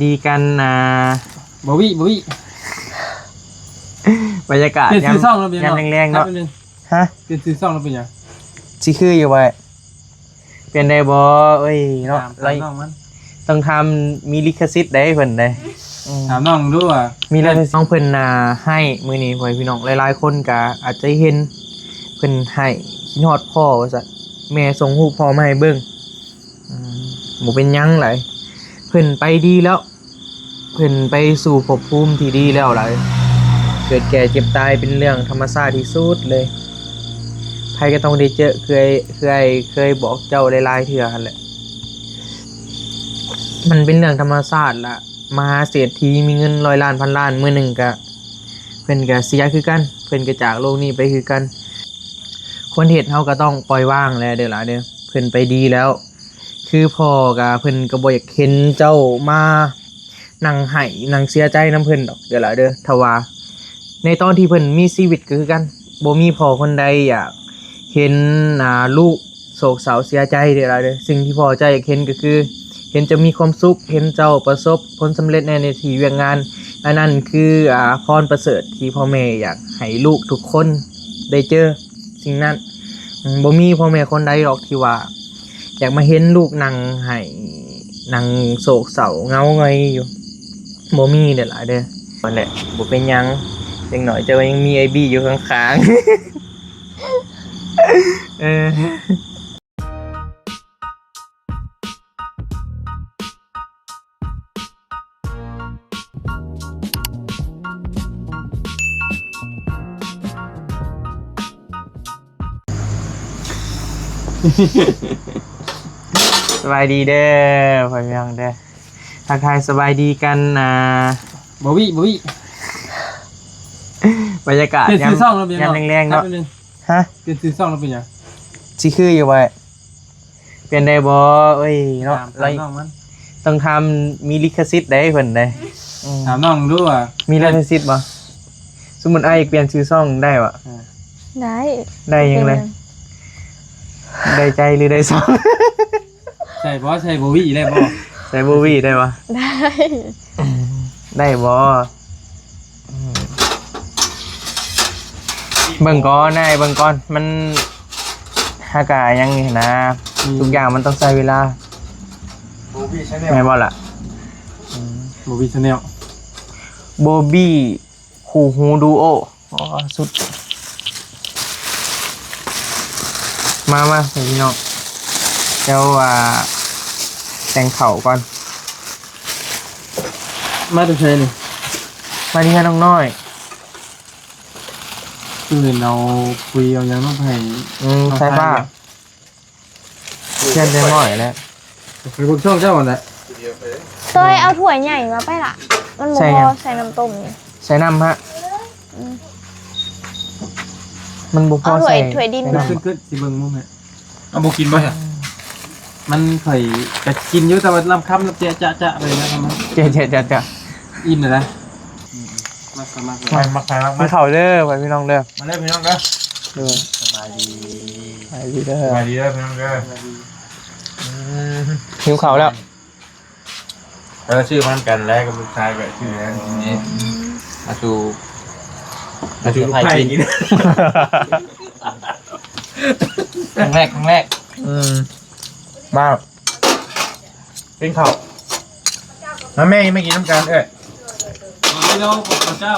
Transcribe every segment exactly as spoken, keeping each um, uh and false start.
ดีกันนะ บ่วิ บ่วิ บรรยากาศ เปลี่ยนชื่อช่องแล้วเป็น ยาม หยัง แรงๆเนาะ แป๊บนึง ฮะ เปลี่ยนชื่อช่องแล้วเป็นหยัง สิคืออยู่บ่ เปลี่ยนได้บ่ เอ้ยเนาะ ถาม ถามน้องมัน ต้องทำ มีลิขสิทธิ์ได้เพิ่นได้ อืม ถามน้องดูว่า มีลิขสิทธิ์ น้องเพิ่นน่ะให้มื้อนี้ พ่อแม่พี่น้อง หลายๆคนก็อาจจะเห็น เพิ่นให้ คิดฮอดพ่อว่าซั่น แม่ส่งรูปพ่อมาให้เบิ่ง อืม บ่เป็นหยังหลาย เพิ่นไปดีแล้ว เพิ่นไปสู่ภพภูมิที่ดีแล้วหลาย เกิดแก่เจ็บตายเป็นเรื่องธรรมชาติที่สุดเลย ไผก็ต้องได้เจอ เคย เคย เคยบอกเจ้าหลายๆเทื่อหั่นแหละ มันเป็นเรื่องธรรมชาติละ มหาเศรษฐีมีเงินร้อยล้านพันล้าน มื้อหนึ่งก็ เพิ่นก็เสียคือกัน เพิ่นก็จากโลกนี้ไปคือกัน คนเฮ็ดเฮาก็ต้องปล่อยวางแหละเด้อหลาเด้อ เพิ่นไปดีแล้ว คือพ่อก็ เพิ่นก็บ่อยากเห็นเจ้ามานั่งไห้นั่งเสียใจนำเพิ่นดอกเด้อหลาเด้อ ถ้าว่าในตอนที่เพิ่นมีชีวิตก็คือกัน บ่มีพ่อคนใดอยากเห็น อ่า ลูกโศกเศร้าเสียใจเด้อหลาเด้อ สิ่งที่พ่อเจ้าอยากเห็นก็คือ เห็นเจ้ามีความสุข เห็นเจ้าประสบผลสำเร็จในหน้าที่เวียกงาน อันนั้นคือ อ่า พรประเสริฐที่พ่อแม่อยากให้ลูกทุกคนได้เจอสิ่งนั้น อืม บ่มีพ่อแม่คนใดหรอกที่ว่า อยากมาเห็นลูกนั่งไห้ นั่งโศกเศร้าเหงาหงอยอยู่ บ่มีเด้อหลาเด้อ นั่นแหละ บ่เป็นหยัง อย่างน้อยเจ้าก็ยังมีไอ้บี้อยู่ข้างๆ เออ สบายดีเด้อ พ่อแม่พี่น้องเด้อ ทักทายสบายดีกันนะ บ่วิ บ่วิ บรรยากาศ เปลี่ยนชื่อช่องแล้วเป็นหยัง ยามแรงๆเนาะ แป๊บนึง ฮะ เปลี่ยนชื่อช่องแล้วเป็นหยัง สิคืออยู่บ่ เปลี่ยนได้บ่ เอ้ยเนาะ ถาม ถามน้องมัน ต้องทำ มีลิขสิทธิ์ได้เพิ่นได้ อืม ถามน้องดูว่า มีลิขสิทธิ์บ่ สมมุติอ้ายเปลี่ยนชื่อช่องได้บ่ อ่า ได้ ได้หยังเลย เป็นหยัง ได้ใจหรือได้ช่อง ใส่บ่ ใส่บ่วิได้บ่ ใส่บ่วิได้บ่ ได้ ได้บ่ อืม เบิ่งก่อนนาย เบิ่งก่อน มัน หากะยังนี่นะ อืม ทุกอย่างมันต้องใช้เวลา โบบี้ชาแนล แม่นบ่ล่ะ อืม โบบี้ชาแนล โบบี้ คู่หูดูโอ อ๋อ สุด มา มา พี่น้อง เดี๋ยว อ่า แต่งเข้าก่อน มาแต่ไสนี่ มาที่เฮือนน้องน้อย คือเห็นเอาคุยเอาหยังมาให้ อืม เอา ใส่ผ้า ผ้า เพื่อนเต็มร้อยแล้ว ไปเบิ่งช่องเจ้าก่อนแหละ เต้ยเอาถ้วยใหญ่มาไปล่ะ มันบ่ ใส่หยัง พอใส่น้ำต้มนี่ ใส่น้ำฮะ อืม มันบ่พอ เอาถ้วย ใส่ ถ้วยดิน ใส่น้ำ ขึ้น ขึ้น สิเบิ่งมุมให้ เอาบ่กินบ่ฮะ มันข่อยก็กินอยู่ แต่ว่าลำคำลำเจาะจะจะเลยนะมัน เจาะจะจะจะ อิ่มเลยนะ มักก็มักเลย มัก มักใครมัก มั มัน น เข้าเด้อ ไปพี่น้องเด้อ มาเด้อพี่น้องเด้อ เด้อ สบายดี สบายดีเด้อ สบายดีเด้อพี่น้องเด้อ อืม หิวข้าวแล้ว เออ ชื่อมันกันแล้วกับลูกชายก็ชื่อแล้วทีนี้ อาชู อาชูลูกไผ่กิน ครั้งแรก ครั้งแรก อืม มา กินข้าว มาแม่ยังไม่กินน้ำกัน เอ้ย เอาเจ้า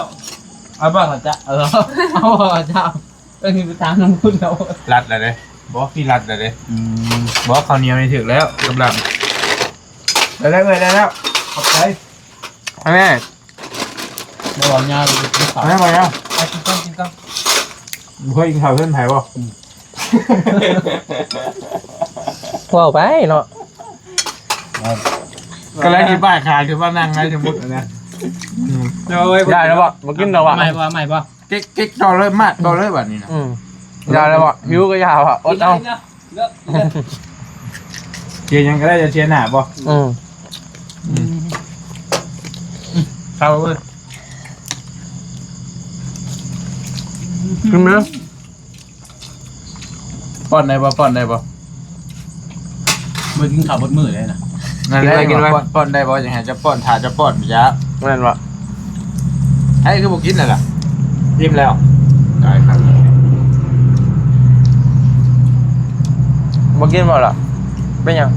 เอาบ่ข้าวเจ้า เออ เอาบ่ข้าวเจ้า เอ้ย มีไปตามน้ำพุนเอา รัดเลยเด้ บอกพี่รัดเลยเด้ อืม บอกข้าวเหนียวนี่ถึกแล้ว กำลัง ได้แล้ว ได้แล้ว ขอบใจ แม่ บ่หวังยาวเลย กินข้าว แม่ มาแล้ว ไปกินก่อน กินก่อน บ่เคยกินข้าวเพื่อนไผบ่ เว้าไปเนาะ ก็แล้วที่ป้ายขายคือว่านั่งไงสมมุตินะ อืม เอาไว้ ได้แล้วบ่ บ่กินแล้วบ่ ใหม่บ่ ใหม่บ่ เก๊ก เก๊กต่อเลย มาต่อเลยบัดนี้นะ อืม ได้แล้วบ่ หิวก็อย่าบ่ อดเอา เลิก เลิก เชียร์หยังก็ได้ จะเชียร์หน้าบ่ อืม อืม เข้าเว้ย ขึ้นมาเลย ป้อนได้บ่ ป้อนได้บ่ บ่กินข้าวเบิดมื้อเลยนะ นั่นแหละ กินไว้ กินไว้ ป้อน ป้อนได้บ่ อยากให้เจ้าป้อน ถ้าเจ้าป้อน อยาก แม่นบ่ ไอ้คือบ่กินนั่นล่ะ อิ่มแล้ว ตายครับ บ่กินบ่ล่ะ เป็นหยัง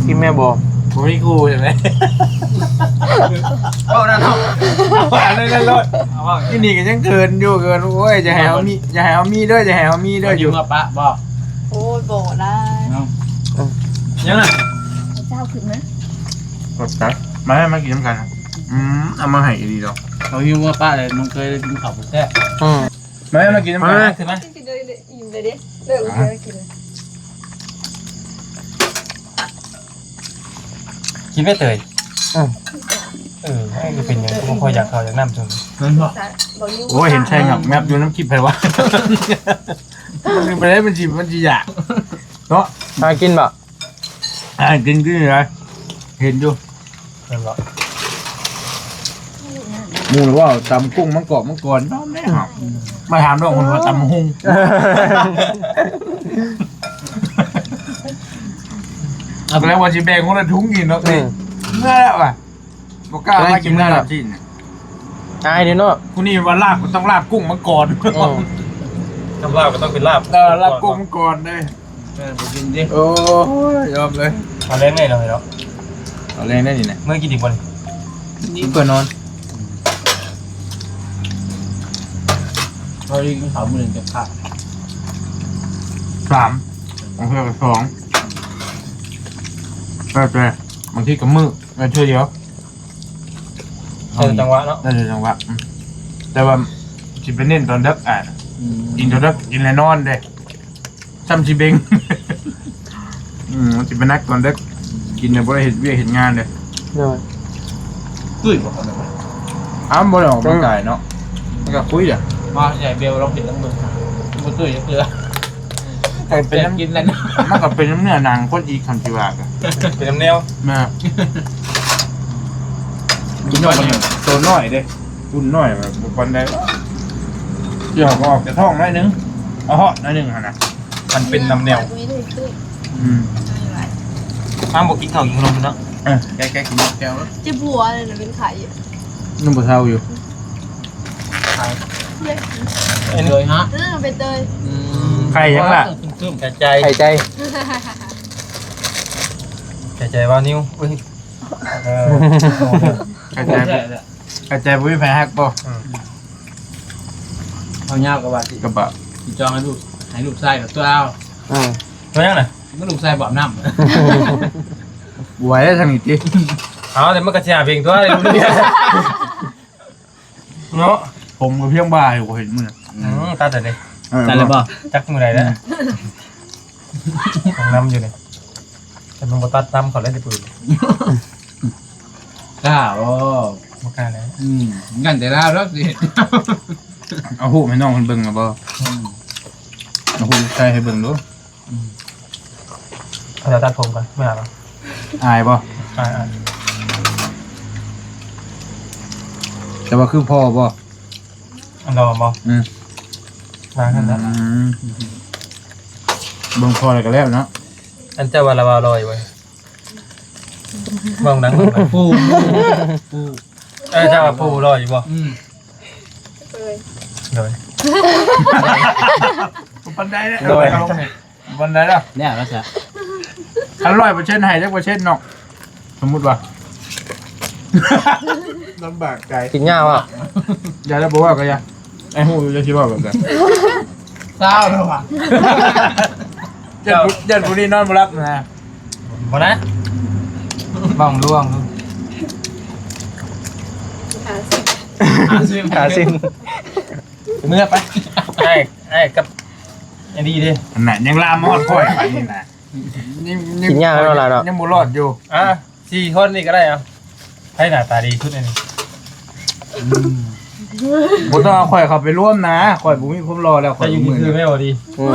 กินแม่บ่ บ่มีกูใช่ไหม เอานั่นเนาะ เอาอันนั้นโลด เอาว่า ที่นี่ก็ยังเขินอยู่ เขิน โอ้ย อย่าให้เอามี อย่าให้เอามีเด้อ อย่าให้เอามีเด้อ อยู่ มาปะบ่ โอ้ย บ่ได้ เนาะ ยังน่ะ เจ้าขึ้นนะ กดตัด มาให้มากินน้ำกันนะ อืม เอามาให้อีกดีดอก เขาหิ้วมาปะเลย น้องเคยได้กินข้าวแซ่บ อืม มาให้มากินน้ำกัน มา ขึ้นมา กินเลย อิ่มเลยดิ เลิกเลย กินเลย กินไม่เตย อืม เออ ให้ก็เป็นอย่างที่บ่ค่อยอยากเข้าอยากน้ำชม นั่นบ่ โอ้ย เห็นใช่งับงับอยู่น้ำคลิปไผวะ มันเป็นไปได้ มันสิ มันสิอยาก เนาะ มากินบ่ อ่า กิน กินอยู่นะ เห็นอยู่ นั่นบ่ หมู่ว่าตำกุ้งมังกรมังกร น้องแม่ครับ มาถามน้องคนว่าตำหุง เอาไปแล้วว่าสิแบ่งคนละถุงกินเนาะ อืม เมื่อแล้วอ่ะ บ่กล้ามากินลาบชิ้นน่ะ อายเด้เนาะ ผู้นี้ว่าลาบก็ต้องลาบกุ้งมังกร อืม คำลาบก็ต้องเป็นลาบ เออ ลาบกุ้งมังกรเด้ เออ ไปกินดิ โอ้ย ยอมเลย เอาแรงแน่นอนเนาะ เอาแรงได้นี่นะ เมื่อกินอีกบ่นี่ นี่เพื่อนนอน เอาอีกกินข้าวมื้อหนึ่งจะขาด สาม บางเทื่อก็สอง แล้วแต่ บางทีก็มื้อ แล้วเทื่อเดียว ได้จังหวะเนาะ ได้จังหวะ อืม แต่ว่าสิไปเน้นตอนดึก อ่ะ อืม กินตอนดึก กินแล้วนอนเด้ ซ้ำสิเบ่ง อืม มันสิไปหนักตอนดึก กินเนี่ยบ่ได้เฮ็ดเวียกเฮ็ดงานเลย โดย ตุ้ยบ่ครับ อ้าว บ่ได้ออกกำลังกายเนาะ มันก็คุยอ่ะ มาใหญ่เบลลองกินน้ำมือ บ่ตุ้ยจักเทื่อ แต่เป็นน้ำ แต่กินแล้วนะ มันก็เป็นน้ำเนื้อหนังคนอีก คันสิว่ากัน เป็นน้ำแนว แม่ กินนอกมันตัวน้อยเด้ รุ่นน้อยแบบบ่ปานใด เดี๋ยวก็ออกจากท้องหน่อยนึง เอาเหาะหน่อยนึงหั่นน่ะ มันเป็นน้ำแนว อืม ห้ามบ่กินข้าวกินขนมเนาะ เออ แกะๆ กินแก้วแล้ว เจ็บหัวเลยนะ เป็นไข้อยู่ ยังบ่เซาอยู่ เอ้ย เลยฮะ เออ เป็นเตย อืม ไข้หยังล่ะ ตึมๆ ไข้ใจ ไข้ใจ ไข้ใจว่านิ้ว อุ้ย เออ ไข้ใจ ไข้ใจบ่มีไผฮักบ่ อืม เอายาวกว่าสิ กระบะ สิจองให้ลูก ให้ลูกชายกับตัวเอา อืม ตัวยังน่ะ มันลูกชายบ่อาบน้ำ ไหวแล้วทางนี้ติ เอาแต่มันก็สิหาเพลงตัวเลยลูกเนี่ย เนาะ ผมก็เพียงบ่ายกว่าเห็นมื้อน่ะ อืม ตัดแต่เด้ เออ ตัดเลยบ่ จักมื้อใดแล้ว อืม ของน้ำอยู่นี่ แต่มันบ่ตัดตามเขาแล้วสิปืน กล้าบ่ บ่กล้าแล้ว อืม งั้นแต่ลาวแล้วสิ เอาฮูปให้น้องเพิ่นเบิ่งแล้วบ่ อืม เอาฮูปใส่ให้เบิ่งดู อืม เดี๋ยวตัดผมก่อน ไม่เอาละ อายบ่ อ่า แต่ว่าคือพ่อบ่ อันรอบ่ อืม มากันแล้ว อืม เบิ่งพ่อแล้วก็แล้วเนาะ อันเจ้าว่าละว่าลอยเว้ย เบิ่งหนัง ปู ปู เออ เจ้าว่าปูลอยอยู่บ่ อืม เอ้ย โดย ปานใดแล้ว โดย ปานใดแล้ว แล้วแล้วจ้ะ คันร้อยเปอร์เซ็นต์ให้จักเปอร์เซ็นต์เนาะ สมมุติว่า ลำบากใจ กินยากว่ะ อย่าแล้วบ่ว่าก็อย่า ไอ้ฮู้อยู่จะสิเว้าแบบใด เศร้าแล้วว่ะ ย่านผู้ ย่านผู้นี้นอนบ่หลับนะ บ่นะ บ้องล่วง หาซิม หาซิม เมื่อไป ไอ้ ไอ้กับ อันนี้ดิ อันนั้นยังลามฮอดข่อยปานนี้นะ ยัง ยัง กินยากแล้วล่ะเนาะ ยังบ่รอดอยู่ อ่ะ สี่คนนี่ก็ได้เอา ให้หน้าตาดีสุดอันนี้ อืม บ่ต้องเอาข่อยเข้าไปร่วมนะ ข่อยบ่มีความหล่อแล้ว ข่อย แต่อยู่ บ่เหมือน นี่คือไม่เอาดี อืม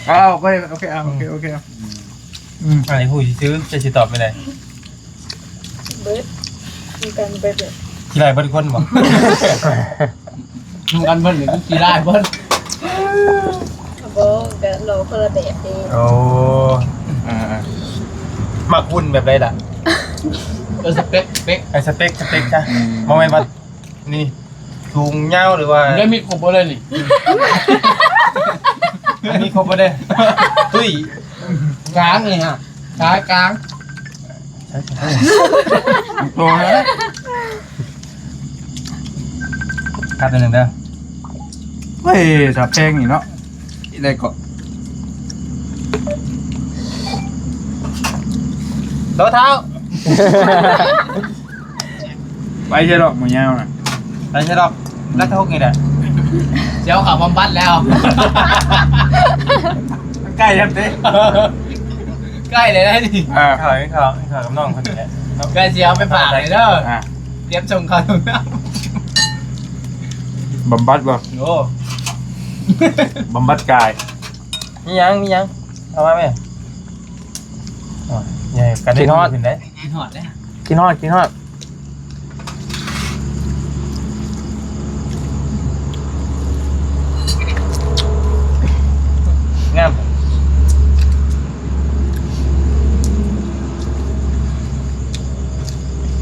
เอา โอเค โอเค เอา โอเค โอเค เอา อืม อันนี้ผู้ซื้อ จะสิตอบไปไหน เบิด มีการเบิดเลย ขี้ไล่เบิดคนบ่ มึงกันเพิ่นหรือกูขี้ไล่เพิ่น เอาไป โอ้ ก็หล่อคนละแบบเด้ โอ้ อ่าๆ มักหุ่นแบบใดล่ะ เออ สเปค สเปค ไอ้สเปค สเปคจ้ะ อืม บ่แม่นว่า นี่ สูงยาวหรือว่า ได้มีครบบ่เลยนี่ อันนี้ครบบ่ได้ ตุ้ย กลางนี่ฮะ ขากลาง โตฮะ ครับ ตัวหนึ่งเด้อ เฮ้ย สาแพงนี่เนาะ อีได้เกาะ รองเท้า ไปใช่หรอกหมูยาวน่ะ ไปใช่หรอก แล้วทกนี่แหละ เจ้าเขาบำบัดแล้ว ใกล้แล้วเด้ ใกล้เลยนะนี่ อ่า ข่าวข่าวข่าวกับน้องคนนี้แหละ ใกล้เสียเอาไปฝากเลยเด้อ อ่ะ เตรียมส่งเขาส่งน้ำ บำบัดบ่ โอ้ บำบัดกาย มีหยัง มีหยัง เอามาแม่ อ๋อ ใหญ่กันได้ กินฮอด ขึ้นได้ กินฮอดเลย กินฮอด กินฮอด งาม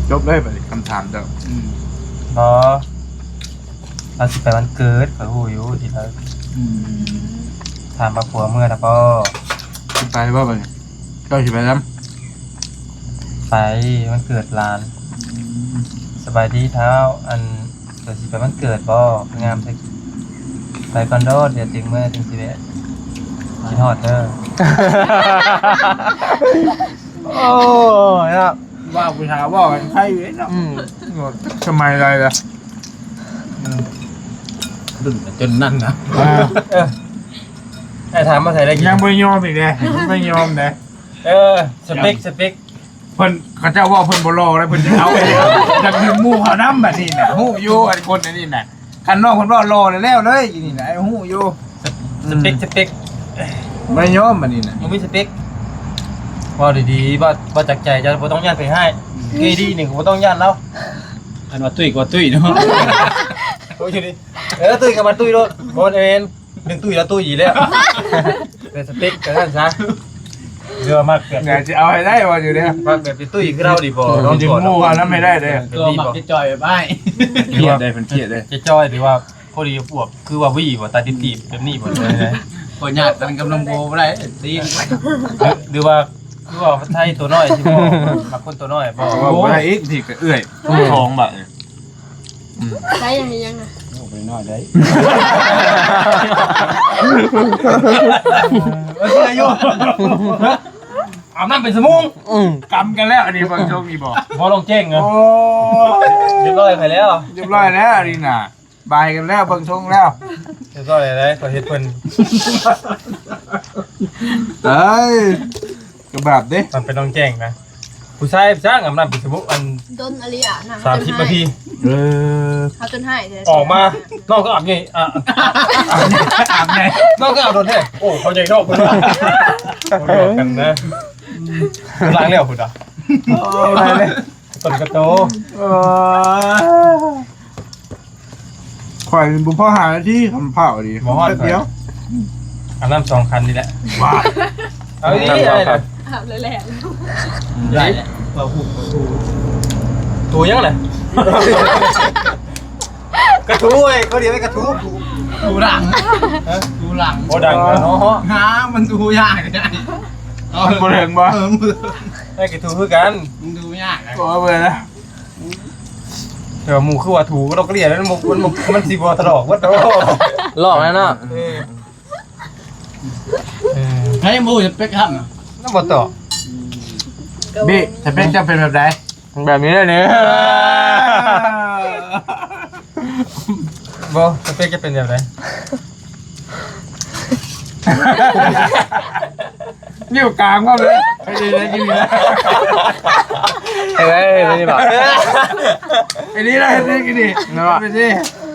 จบเลยบัดนี้คำถามเจ้า อืม บ่ เราสิไปวันเกิด ข้อยฮู้อยู่ที่เรา อืม ถามว่าผัวเมื่อแล้วบ่ สิไปบ่บัดนี้ เจ้าสิไปนำ ไปวันเกิดหลาน อืม สบายดีเท้า อัน เจ้าสิไปวันเกิดบ่ งามแท้ ไปก่อนโดด เดี๋ยวเต็งเมื่อจั่งสิแวะ คิดฮอดเด้อ โอ้ยเนาะ ว่าผู้ชายว่ากันใครอยู่เนาะ อืม สมัยใดล่ะ อืม รุ่นจนนั่นนะ อ่า เออ ไอ้ถามมาใส่ได้กี่ ยังบ่ยอมอีกเลย บ่ยอมเลย เออ สเปค สเปค เพิ่น เขาเจ้าว่าเพิ่นบ่หล่อแล้ว เพิ่นจะเอาไป อยากดึงหมู่เขานำบัดนี้น่ะ ฮู้อยู่ อันคนอันนี้น่ะ คันน้องเพิ่นว่าหล่อแล้ว แล้วเลย อีนี่น่ะ ฮู้อยู่ สเปค สเปค บ่ยอมบัดนี้น่ะ บ่มีสเปค เว้าดีๆ เว้า เว้าจากใจ เจ้าบ่ต้องย้านไผฮ้าย เกดีนี่ก็บ่ต้องย้านลาว คันว่าตุ้ยก็ว่าตุ้ยเนาะ โอ้ย อยู่นี่ เออ ตุ้ยก็มาตุ้ยโลด บ่แม่น เรื่องตุ้ยแล้วตุ้ยอีกแล้ว เป็นสเปคกันนั่นซะ เรือมากแบบ อยากจะเอาให้ได้ว่าอยู่เนี่ย มากแบบเป็นตุ้ยคือเราดีบ่ อืม น้อง จะ ก่อน หมู่กันแล้วไม่ได้เลย ตัวมักจะจ่อยไป เครียดได้ เป็นเครียดได้ จะจ่อยหรือว่าพอดีอวบ คือว่าวีบ่ ตาตีบๆแบบนี้บ่เลยนะ คนยากกันกำลังโบบ่ได้ ตีน หรือ หรือว่า คือว่าไทยตัวน้อยสิบ่ มักคนตัวน้อยบ่ ว่าบ่ได้อีกทีก็เอื้อย อืม ท้องบาดเนี่ย อืม ใช้ยังไงยังไง โอ้ไปน้อยได้ เออ เชื่ออยู่ อาบน้ำเป็นสมุง อืม กำกันแล้ว อันนี้บางช่วงนี้บอก บ่ลงแจ้งเหรอ โอ้ย เรียบร้อยไปแล้ว เรียบร้อยแล้ว อันนี้น่ะ บายกันแล้ว เบิ่งทรงแล้ว เรียบร้อยแล้ว ขอเฮ็ดเพิ่น เอ้ย กระบาดเด้ มันเป็นลงแจ้งนะ ผู้ชายสร้างอาบน้ำเป็นสมุง อัน โดนอริยะนะ สามสิบนาที เออ เขาจนหายเลย ออกมา น้องก็อาบไง อ่ะ อาบไง น้องก็อาบโดนแท้ โอ้ เขาใหญ่นอกคนละ เขาเดียวกันนะ ล้างแล้วคุณอ่ะ โอ้ย ต้นกระโต เออ ข่อยบ่พอห้านาที คำเผาดี บ่ฮอด แป๊บเดียว อาบน้ำสองคันนี่แหละ ว้า เอาอีก อาบน้ำสองคัน อะไรนะ อาบเลยแหละ ได้แหละ ว่าพูดว่าถู ถูยังไง กระทู้เว้ย เขาเรียกว่ากระทู้ ถูหลัง ฮะ ถูหลัง โอ้ ดังนะ เนาะ หามันถูยากไง มันบ่เถิงบ่ เออ มันบ่เถิง ไอ้กระทู้คือกัน มันถูยากนะ โอ้ย เบิ่งนะ แต่ว่าหมู่คือว่าถูกระดอกกระเดี่ย มันบ่ มันบ่ มันสิบ่ถลอกเบิดดอก ลอกแล้วเนาะ เออ เออ ให้หมู่จะเป๊กทำนะ นั่นบ่ต่อ บี้ สเปคจะเป็นแบบใด แบบนี้เลยเนี่ย บ่ สเปคจะเป็นแบบใด อยู่กลางว่าเลย ไอ้นี่ได้กินนี่นะ เฮ้ย ไม่ได้บอก ไอ้นี่ได้กินนี่ เนาะ ไปสิ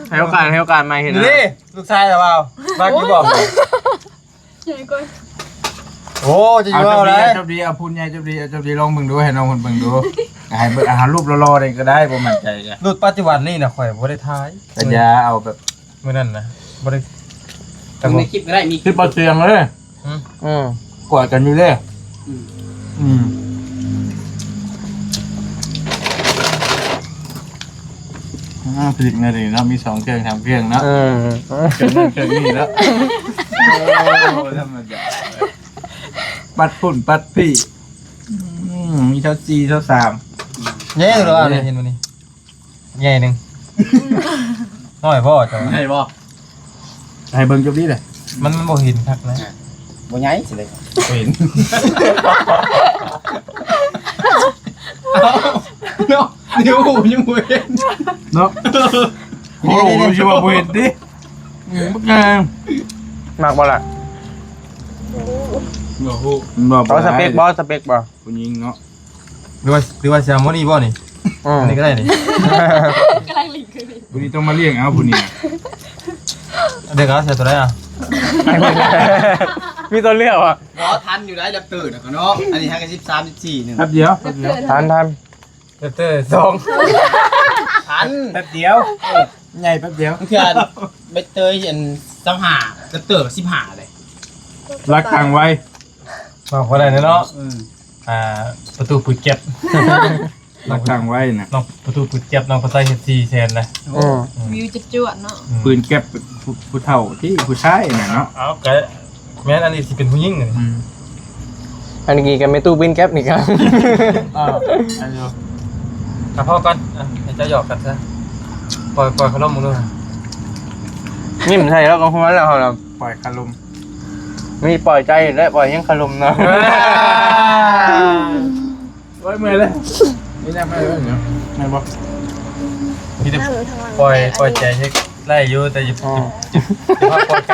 ให้โอกาส ให้โอกาสใหม่เห็นนะ นี่ ลูกชายหรือเปล่า มากอยู่บอก ใหญ่กว่า โอ้ จะอยู่ เอา เอาอะไร จบดี จบดี เอาพูดใหญ่ จบดี เอาจบดี ลองเบิ่งดู ให้น้องเพิ่นเบิ่งดู ให้เบิ่ง หารูปหล่อๆได้ก็ได้ บ่มั่นใจก็ รูปปัจจุบันนี่นะ ข่อยบ่ได้ถ่าย แต่อย่าเอาแบบ มื้อนั้นนะ บ่ได้ ครับผม ในคลิปก็ได้ มีคลิปเบาเสียงเลย อืม อืม กอดกันอยู่เลย อืม อืม อ่า ผลิตไงดีเนาะ มีสองเครื่อง สามเครื่องเนาะ อืม เครื่องนั้นเครื่องนี้แล้ว โอ้ ธรรมดา ปัดฝุ่นปัดผี่ อืม มีเท่าสี่เท่าสาม เย้ หรือว่าอะไรเห็นวันนี้ ใหญ่หนึ่ง น้อยพ่อจ้ะ ใหญ่บ่ ให้เบิ่งจบนี้เลย มัน มันบ่เห็นคักนะ บ่ใหญ่สิเลย บ่เห็น เนาะ เดี๋ยวผมยังบ่เห็น เนาะ โอ้โห นี่ๆๆ ชื่อว่าบ่เห็นติ อืม บักแง มักบ่ล่ะ บ่ฮู้ บ่ เอาสเปคบ่ สเปคบ่ ผู้หญิงเนาะ หรือว่า หรือว่าสิเอาหมอนี่บ่นี่ อืม อันนี้ก็ได้นี่ กำลังหลีกคือ ผู้นี้ต้องมาเลี้ยงเอาผู้นี้ เดี๋ยวก็เอาใส่ตัวได้อ่ะ มีตัวเลือกอ่ะ บ่ทันอยู่ได้ แร็ปเตอร์น่ะเนาะ อันนี้ให้กันสิบสาม สิบสี่ หนึ่ง แป๊บเดียว แป๊บเดียว ทัน ทัน แร็ปเตอร์สอง ทัน แป๊บเดียว เออ ใหญ่แป๊บเดียว เทื่อใบเตยอันสามห้า แร็ปเตอร์สิบห้าเลย รักต่างวัย บอกว่าอะไรเนาะ อืม อ่า ประตูปืดแก๊บ รักต่างวัยน่ะ น้องประตูปืดแก๊บ น้องก็ใส่เฮ็ดสี่แสนนะ อืม วิวจวดๆเนาะ อืม ปืนแก๊บผู้ ผู้เฒ่าที่ผู้ชายน่ะเนาะ เอาก็แม่น อันนี้สิเป็นผู้หญิงนี่ อืม อันนี้ก็แม่ตู้ปืนแก๊บนี่ครับ อ่า อันเดียว อ่ะ พอก่อน อ่ะ ให้เจ้าหยอกกันซะ ปล่อย ปล่อยเขาลงมึงด้วย ยิ้มใส่แล้วก็หัวแล้วเรา ปล่อยคารม มีปล่อยใจและปล่อยยังคารมเนาะ โอ้ย เมื่อยเลย นี่แน่ไม่เลยเนาะ ไม่บอก มีแต่ นั่งอยู่ทางหลัง ปล่อย แต่อันนี้ ปล่อยใจให้ไล่อยู่ แต่อย่า อ๋อ อย่า อย่าปล่อยใจ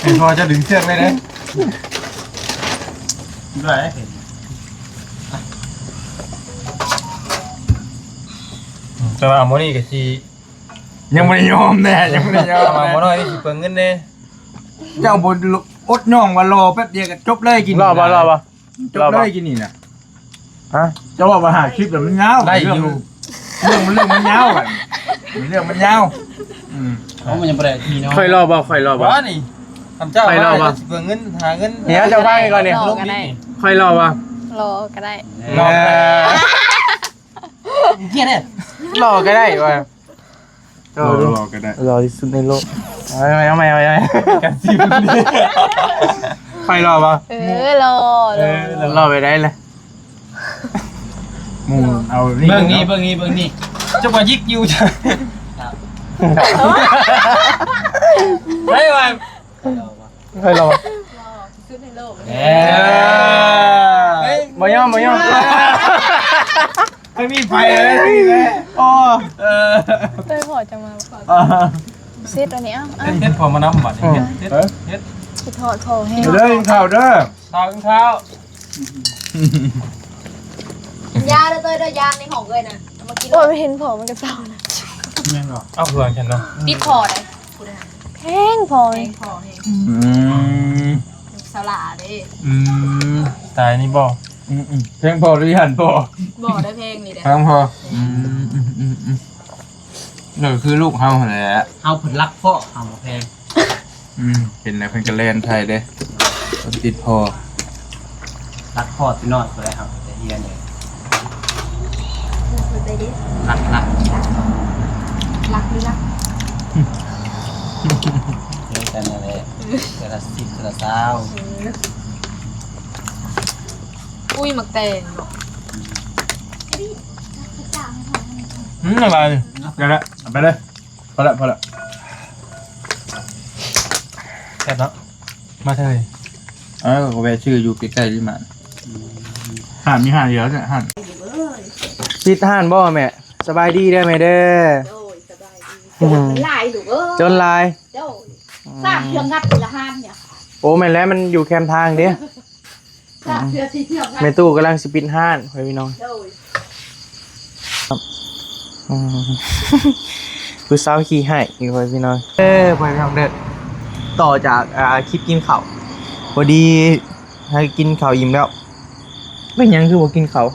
ให้พ่อจะดึงเชือกไว้นะ ด้วย แต่ว่าเอาโมนี่กับซี ยังไม่ได้ยอมแน่ ยังไม่ได้ยอม เอามาโมน้อยนี่สิเปลืองเงินแน่ เจ้าบ่อดน้องว่ารอแป๊บเดียวก็จบเลยกิน รอบ่ รอบ่ จบเลยกินนี่นะ ฮะ เจ้าว่ามาหาคลิปแล้วมันยาว ได้อยู่ เรื่องมัน เรื่องมันยาวอะ เรื่องมันยาว อืม เขามันยังบ่ได้มีเนาะ ค่อยรอบ่ ค่อยรอบ่ ว่านี่ คำเจ้า ค่อยรอบ่ ว่าสิเปลืองเงิน หาเงิน เดี๋ยวเจ้าว่าก่อนเนี่ย รอก็ได้ ค่อยรอบ่ รอก็ได้ รอ เออ เกลียดเนี่ย รอก็ได้ว่ะ รอ รอก็ได้ รอที่สุดในโลก เอาใหม่ เอาใหม่ เอาใหม่ กันสิ ค่อยรอบ่ เออ รอ เออ รอ รอไปได้เลย หมู่เอานี่ เบิ่งนี่ เนาะ เบิ่งนี่ เบิ่งนี่ เจ้าว่ายิกอยู่จ้ะ ครับ เฮ้ย ว่า ค่อยรอ รอที่สุดในโลก เอ้ย บ่ยอม บ่ยอม ไม่มีไฟเลย ไม่มีเลย โอ้ เออ เตยพอจะมา อ่า เซตอันนี้ เอ้า เอ้า เฮ็ด เฮ็ดพอมานำบัดนี้ อืม เฮ็ด เฮ็ด เฮ็ด คิดฮอดพอแฮง เด้อ กินข้าวเด้อ ข้าว กินข้าว ยาเด้อเตยเด้อ ยาในห้องเลยนะ เอามากิน โอ้ย ไม่เห็นพอมันก็เศร้านะ แม่นบ่ เอาเพื่อนกันเนาะ ติดพอเลย แพงพอ แพงพอแฮง อืม สลาเด้ อืม ตายนี่บ่ อืม อืม แพงพอหรือหันพอ บ่ได้แพงนี่แหละ แพงพอ อืม อืม อืม อืม เออ คือลูกเฮาหั่นแหละ เฮาเพิ่นรักพ่อ เฮาบ่แพง อืม เห็นแล้วเพิ่นก็แล่นไทยเด้ เพิ่นติดพ่อ รักพ่อติน้อยเพิ่นเลยครับ แต่เฮียเนี่ย รัก รัก รักหรือรัก เจอกันนั่นแหละ เทื่อละสิบ เทื่อละซาว เออ อุ้ย หมากแตงเนาะ อืม อะไร ได้ละ เอาไปเลย พอละ พอละ แซ่บเนาะ มาเถอะ เออ ก็แวะซื้ออยู่ใกล้ๆนี่มา ห้านมีห้านเดียวเนี่ย ห้าน ปิดห้านบ่แม่ สบายดีเด้อแม่เด้อ โดย สบายดี อืม หลายลูกเอ้ย จนหลาย โดย อืม สามเทื่องัดละห้านเนี่ย โอ้ แม่นแล้ว มันอยู่แคมทางเด้ สามเทื่อสี่เทื่องัด แม่ตู้กำลังสิปิดห้าน ไว้พี่น้อง โดย อืม ผู้สาวขี้ไห้อยู่ ไว้พี่น้อง เอ้ย ไว้พี่น้องเด้อ ต่อจาก อ่า คลิปกินข้าว พอดี ให้กินข้าวอิ่มแล้ว เป็นหยังคือบ่กินข้าว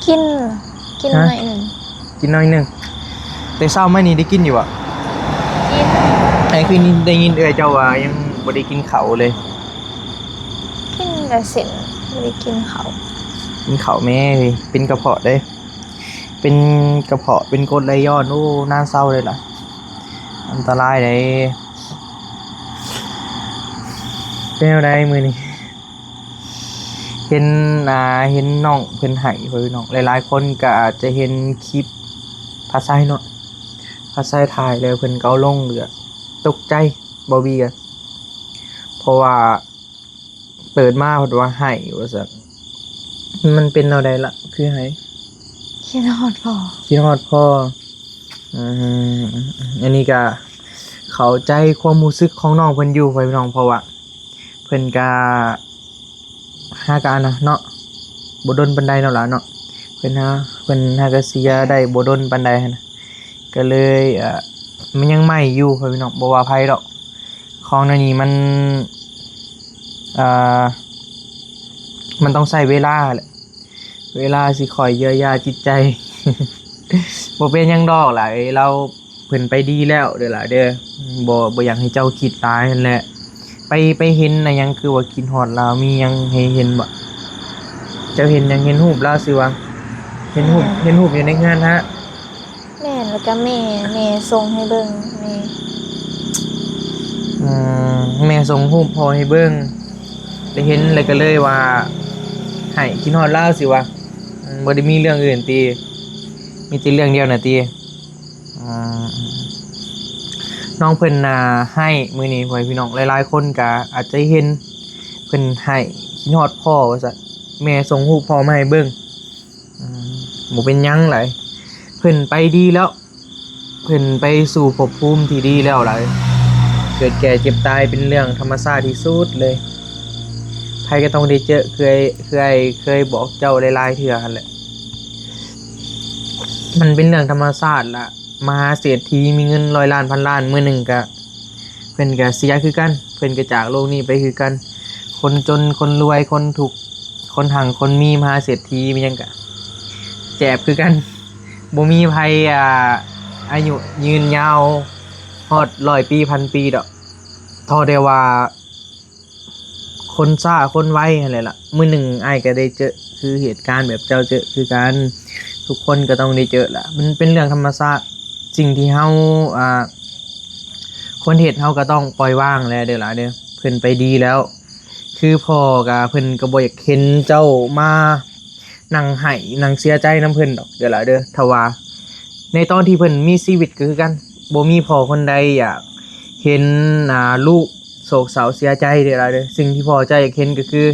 กิน กิน ฮะ หน่อยหนึ่ง กินหน่อยหนึ่ง แต่เช้ามานี่ได้กินอยู่บ่ ไอ้คือนี่ได้ยินเอื้อยเจ้าว่ายังบ่ได้กินข้าวเลย กินแต่เส้นบ่ได้กินข้าว กินข้าวแม่เฮ้ยเป็นกระเพาะเด้ เป็นกระเพาะเป็นกรดไหลย้อน โอ้น่าเศร้าเลยล่ะ อันตรายเลย เป็นแนวใดมื้อนี้ เห็นอ่าเห็นน้องเพิ่นไห้พ่อพี่น้อง หลายๆคนก็อาจจะเห็นคลิปภาษาไทยเนาะ ภาษาไทยถ่ายแล้วเพิ่นก็เอาลง เหลือตกใจบ่เบียเพราะว่าเปิดมาเพิ่นว่าไห้ว่าซั่น มันเป็นแนวใดล่ะ คือไห้ คิดฮอดพ่อ คิดฮอดพ่อ อืมอันนี้ก็เข้าใจความรู้สึกของน้องเพิ่นอยู่พ่อพี่น้อง เพราะว่าเพิ่นก็หากันนะเนาะ บ่ดนปานใดเนาะล่ะเนาะ เพิ่นหา เพิ่นหาก็เสียได้บ่ดนปานใดหั้นนะ ก็เลยเอ่อมันยังใหม่อยู่พ่อพี่น้อง บ่ว่าไผดอก ของแนวนี้มันเอ่อมันต้องใช้เวลาแหละ เวลาสิคอยเยียวยาจิตใจ บ่เป็นหยังดอกล่ะเอ้ย เราเพิ่นไปดีแล้วเด้อล่ะเด้อ บ่บ่อยากให้เจ้าคิดหลายหั้นแหละ ไปไปเห็นนะหยังคือว่าคิดฮอดลาว มีหยังให้เห็นบ่ เจ้าเห็นหยัง เห็นรูปลาวซื่อวะ เห็นรูป เห็นรูปอยู่ในเฮือนฮะ แม่น แล้วก็แม่ แม่ส่งให้เบิ่ง แม่ อืมแม่ส่งรูปพ่อให้เบิ่ง ได้เห็นแล้วก็เลยว่าไห้ คิดฮอดลาวซื่อวะ อืมบ่ได้มีเรื่องอื่นติ มีแต่เรื่องเดียวน่ะติ อืมน้องเพิ่นน่ะไห้มื้อนี้พ่อพี่น้อง หลายๆคนก็อาจจะเห็นเพิ่นไห้ คิดฮอดพ่อว่าซั่น แม่ส่งรูปพ่อมาให้เบิ่ง อืมบ่เป็นหยังหลาย เพิ่นไปดีแล้ว เพิ่นไปสู่ภพภูมิที่ดีแล้วหลาย เกิดแก่เจ็บตายเป็นเรื่องธรรมชาติที่สุดเลย ไผก็ต้องได้เจอ เคย เคย เคยบอกเจ้าหลายๆเทื่อหั้นแหละ มันเป็นเรื่องธรรมชาติล่ะ มหาเศรษฐีมีเงินร้อยล้านพันล้าน มื้อหนึ่งก็ เพิ่นก็เสียคือกัน เพิ่นก็จากโลกนี้ไปคือกัน คนจน คนรวย คนทุกข์ คนหัง คนมี มหาเศรษฐี มีหยังก็แจบคือกัน บ่มีไผ อ่า อายุยืนยาวฮอดร้อยปี พันปีดอก เท่าแต่ว่า คนช้า คนไวหั้นแหละล่ะ มื้อหนึ่งอ้ายก็ได้เจอ คือเหตุการณ์แบบเจ้าเจอคือกัน ทุกคนก็ต้องได้เจอล่ะ มันเป็นเรื่องธรรมชาติ สิ่งที่เฮา อ่า ควรเฮ็ด เฮาก็ต้องปล่อยวางแหละเด้อล่ะเด้อ เพิ่นไปดีแล้ว คือพ่อก็ เพิ่นก็บ่อยากเห็นเจ้ามานั่งไห้ นั่งเสียใจนำเพิ่นดอกเด้อล่ะเด้อ ถ้าว่า ในตอนที่เพิ่นมีชีวิตก็คือกัน บ่มีพ่อคนใดอยากเห็น อ่า ลูกโศกเศร้าเสียใจเด้อล่ะเด้อ สิ่งที่พ่อเจ้าอยากเห็นก็คือ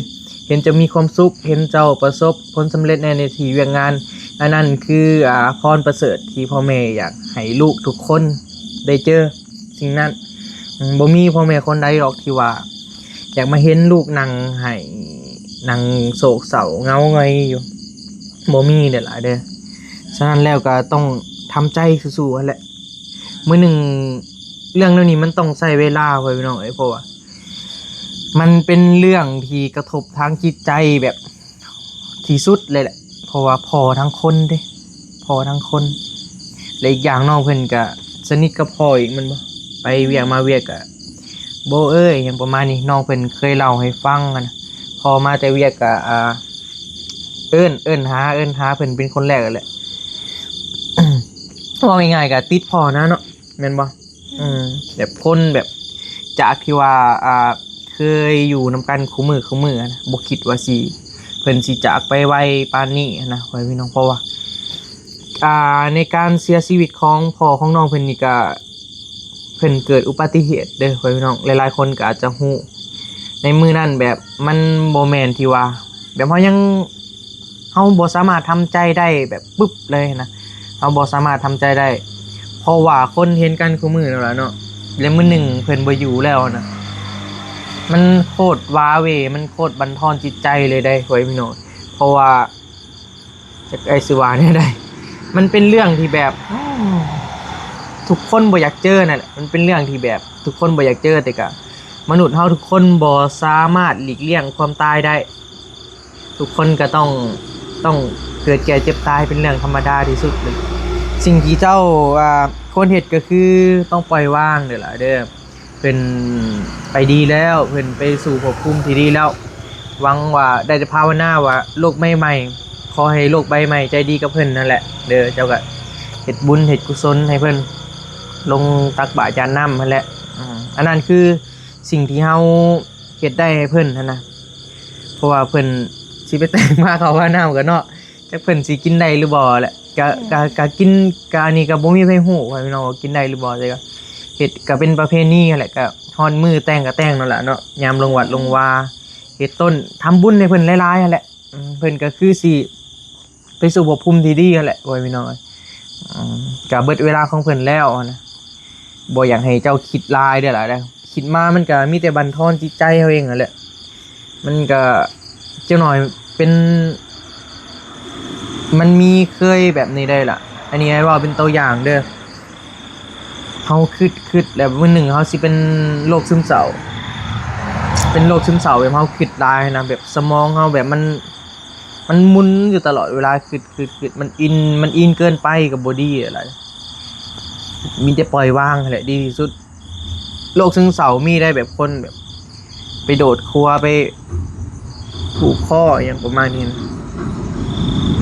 เห็นเจ้ามีความสุข เห็นเจ้าประสบผลสำเร็จในหน้าที่เวียกงาน อันนั้นคือ อ่า พรประเสริฐที่พ่อแม่อยากให้ลูกทุกคนได้เจอสิ่งนั้น อืม บ่มีพ่อแม่คนใดหรอกที่ว่า อยากมาเห็นลูกนั่งไห้ นั่งโศกเศร้าเหงาหงอยอยู่ บ่มีเด้อล่ะเด้อ ฉะนั้นแล้วก็ต้องทำใจสู้ๆหั้นแหละ มื้อหนึ่ง เรื่องเหล่านี้มันต้องใช้เวลาไว้ยพี่น้องเอ้ย เพราะว่า มันเป็นเรื่องที่กระทบทางจิตใจแบบที่สุดเลยแหละ เพราะว่าพ่อทั้งคนเด้ พ่อทั้งคน และอีกอย่างน้องเพิ่นก็สนิทกับพ่ออีกแม่นบ่ ไปเวียกมาเวียกก็ โบเอ้ย หยังประมาณนี้ น้องเพิ่นเคยเล่าให้ฟังหั้นนะ พ่อมาแต่เวียกก็ อ่า เอิ้น เอิ้นหา เอิ้นหาเพิ่นเป็นคนแรกแหละ เว้าง่ายๆก็ติดพ่อนะเนาะ แม่นบ่ อืม แบบคนแบบ จากที่ว่า อ่า เคยอยู่นำกันคู่มื้อคู่มื้อหั้นนะ บ่คิดว่าสิ เพิ่นสิจากไปไวปานนี้หั้นนะ พ่อแม่พี่น้อง เพราะว่า อ่า ในการเสียชีวิตของพ่อของน้องเพิ่นนี่ก็ เพิ่นเกิดอุบัติเหตุเด้อ พ่อแม่พี่น้อง หลายๆคนก็อาจจะฮู้ ในมื้อนั้นแบบมันบ่แม่นที่ว่า แบบเฮายัง เฮาบ่สามารถทำใจได้แบบปึ๊บเลยนะ เฮาบ่สามารถทำใจได้ เพราะว่าคนเห็นกันคู่มื้อแล้วล่ะเนาะ และมื้อหนึ่งเพิ่นบ่อยู่แล้วนะ มันโคตรว้าเหว่ มันโคตรบั่นทอนจิตใจเลยเด้ พ่อแม่พี่น้อง เพราะว่า จักอ้ายสิว่าแนวใด มันเป็นเรื่องที่แบบ ทุกคนบ่อยากเจอนั่นแหละ มันเป็นเรื่องที่แบบ ทุกคนบ่อยากเจอ แต่ก็ มนุษย์เฮาทุกคนบ่สามารถหลีกเลี่ยงความตายได้ ทุกคนก็ต้อง ต้องเกิดแก่เจ็บตายเป็นเรื่องธรรมดาที่สุดเลย สิ่งที่เจ้า อ่า ควรเฮ็ดก็คือต้องปล่อยวางเด้อล่ะเด้อ เพิ่นไปดีแล้ว เพิ่นไปสู่ภพภูมิที่ดีแล้ว หวังว่าได้แต่ภาวนาว่าโลกใบใหม่ ขอให้โลกใบใหม่ใจดีกับเพิ่นนั่นแหละเด้อ เจ้าก็เฮ็ดบุญเฮ็ดกุศลให้เพิ่น ลงตักบาตรยาน้ำนั่นแหละ อืม อันนั้นคือสิ่งที่เฮาเฮ็ดได้ให้เพิ่นหั้นนะ เพราะว่าเพิ่นสิไปแต่งมาเข้าว่าน้ำกันเนาะ จักเพิ่นสิกินได้หรือบ่แหละ กะ อืม กะ กะกิน กะอันนี้กะบ่มีไผฮู้ว่าพี่น้องว่ากินได้หรือบ่ แต่กะเฮ็ดกะเป็นประเพณีหั้นแหละ กะฮอดมื้อแต่งกะแต่งนั่นแหละเนาะ ยามลงวัดลงวา เฮ็ดต้น ทำบุญให้เพิ่นหลายๆหั้นแหละ อืม เพิ่นกะคือสิไปสู่ภพภูมิที่ดีหั้นแหละ โอ้ยพี่น้องเอ้ย อืม กะเบิดเวลาของเพิ่นแล้วหั้นนะ บ่อยากให้เจ้าคิดหลายเด้อล่ะเด้อ คิดมามันกะมีแต่บั่นทอนจิตใจเฮาเองหั้นแหละ มันกะจักหน่อยเป็น มันมีเคยแบบนี้ได้ล่ะ อันนี้อ้ายเว้าเป็นตัวอย่างเด้อ เฮาคิด คิดแล้วมื้อหนึ่งเฮาสิเป็นโรคซึมเศร้า เป็นโรคซึมเศร้าแบบเฮาคิดหลายนะ แบบสมองเฮาแบบมัน มันหมุนอยู่ตลอดเวลา คิด คิด คิด มันอิน มันอินเกินไปกะบ่ดีหั้นแหละ มีแต่ปล่อยวางหั้นแหละดีที่สุด โรคซึมเศร้ามีได้แบบคนแบบ ไปโดดครัว ไปผูกคออหย่างประมาณนี้นะ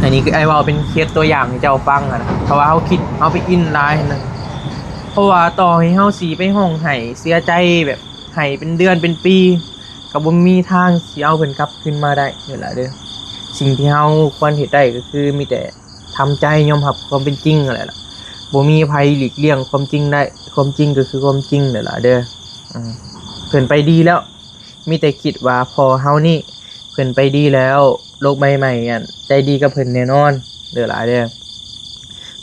อันนี้คืออ้ายเว้าเป็นเคสตัวอย่างให้เจ้าฟังหั้นนะ เพราะว่าเฮาคิด เฮาไปอินหลายหั้นนะ เพราะว่าต่อให้เฮาสิไปฮ้องไห้เสียใจแบบไห้เป็นเดือนเป็นปี กะบ่มีทางสิเอาเพิ่นกลับคืนมาได้นี่ล่ะเด้อ สิ่งที่เฮาควรเฮ็ดได้กะคือมีแต่ทำใจยอมรับความเป็นจริงหั้นแหละล่ะ บ่มีไผหลีกเลี่ยงความจริงได้ ความจริงกะคือความจริงนี่ล่ะเด้อ อืม เพิ่นไปดีแล้ว มีแต่คิดว่าพ่อเฮานี่เพิ่นไปดีแล้ว โลกใบใหม่อันใจดีกับเพิ่นแน่นอนเด้อล่ะเด้อ